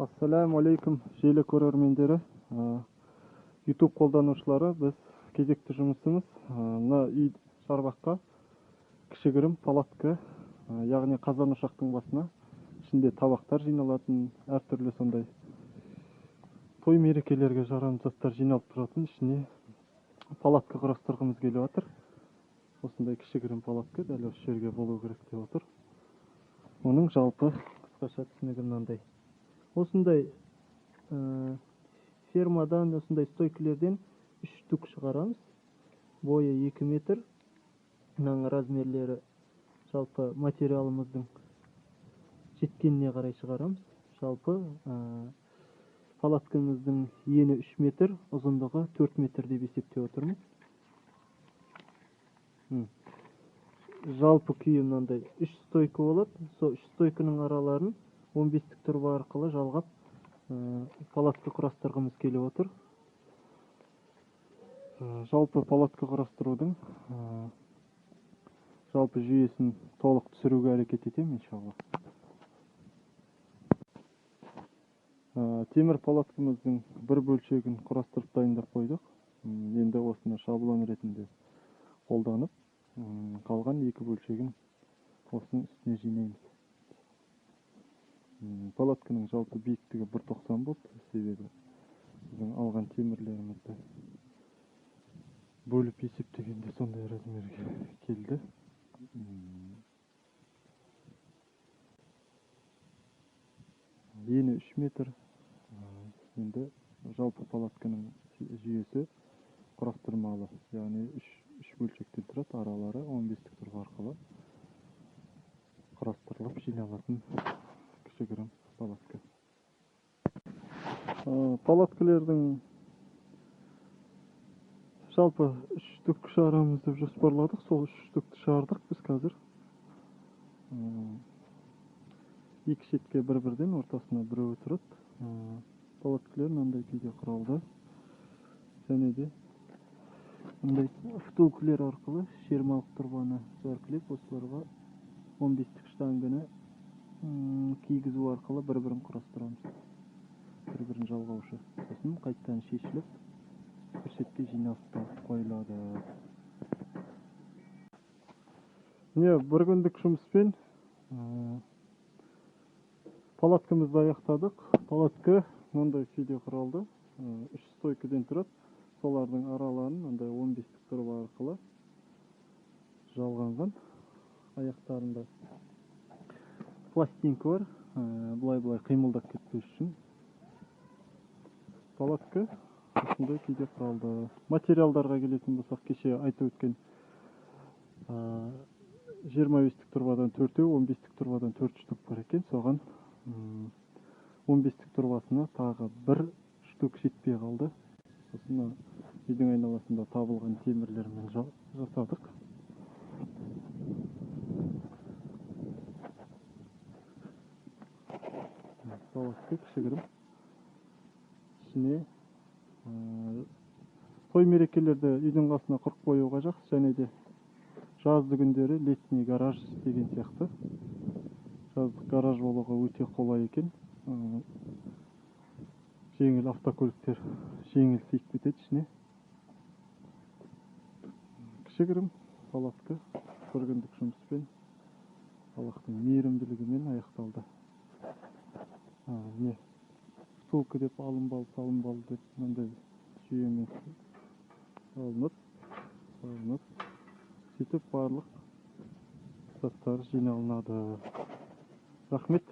Ассаляму алейкум, желі көрермендері, YouTube қолданушылары, біз кезекті жұмысымыз, мына үй шарбаққа кішігірім палатка, яғни қазан ошақтың басына ішінде табақтар жиналатын, әртүрлі сондай той мерекелерге жарамды заттар жиналып тұратын ішіне палатка құрастырғымыз келіп жатыр. Осындай кішігірім палатка дәл осы жерге болу керек деп отыр. Оның жалпы қысқаша түсінігі мынандай. Осындай фермадан, осындай стойкілерден 3 штук шығарамыз. Бойы 2 метр. Мынаның размерлері жалпы материалымыздың жеткеніне қарай шығарамыз. Жалпы палаткамыздың ені 3 метр, ұзындығы 4 метр деп есептеп отырмыз. Жалпы күйі мынандай 3 стойка болады. Сол 3 стойканың араларын 15-тік тұрба арқылы жалғап палатка құрастырғымыз келіп отыр. Жалпы палатка құрастырудың жалпы жүйесін толық түсіруге әрекет етемін, иншалла. Темір палаткамыздың бір бөлшегін құрастырып дайындап қойдық. Енді осыны шаблон ретінде қолданып, қалған 2 бөлшегін осының үстіне жинаймыз. Палатканың жалпы биіктігі 1,90 болды, себебі біздің алған темірлерімізді бөліп есептегенде сондай размерге келді. Ені 3 метр. Енді жалпы палатканың жүйесі құрастырмалы, яғни үш бөлшектен тұрады, аралары 15-тік тұрба арқылы құрастырылып жиналатын кішігірім палатка. Палаткалердің жалпы 3 штук шығарамыз деп жоспарладық. Сол 3 штукты шығардық біз қазір. Екі шетке бір-бірден, ортасына біреуі тұрады. Палаткалар мынандай күйде құралды. Және де мындай втулкілер арқылы ширмалық тұрбаны сваркілеп, осыларға 15-тік штангыны кигізу арқылы бір-бірін құрастырамыз. Бір-бірін жалғаушы. Сосын қайтадан шешіліп, бір шетке жиналып қойылады. Міне, бір күндік жұмыспен палаткамызды аяқтадық. Палатка мынандай күйде құралды. 3 стойкіден тұрады. Солардың араларын мынандай 15-тік тұрба арқылы жалғанған. Аяқтарында пластинка бар, былай-былай қимылдап кетпес үшін. Палатка осындай күйде құралды. Материалдарға келетін болсақ, кеше айтып өткен 25-тік тұрбадан 4-еу, 15-тік тұрбадан 4 штук бар екен. Соған 15-тік тұрбасына тағы 1 штук жетпей қалды. Сосын үйдің айналасында табылған темірлермен жасадық. Палатка кішігірім. Ішіне той мерекелерді үйдің қасына құрып қоюға жақсы, және де жазды күндері летний гараж деген сияқты жаздық гараж болуға өте қолай екен. Жеңіл автокөліктер жеңіл сыйып кетеді ішіне. Кішігірім палатка бір күндік жұмыспен Аллахтың мейірімділігімен аяқталды. Міне, втулка деп алынбалы, салынбалы деп мынандай жүйемен алынып, салынып, сөйтіп барлық заттар жиналынады. Рахмет.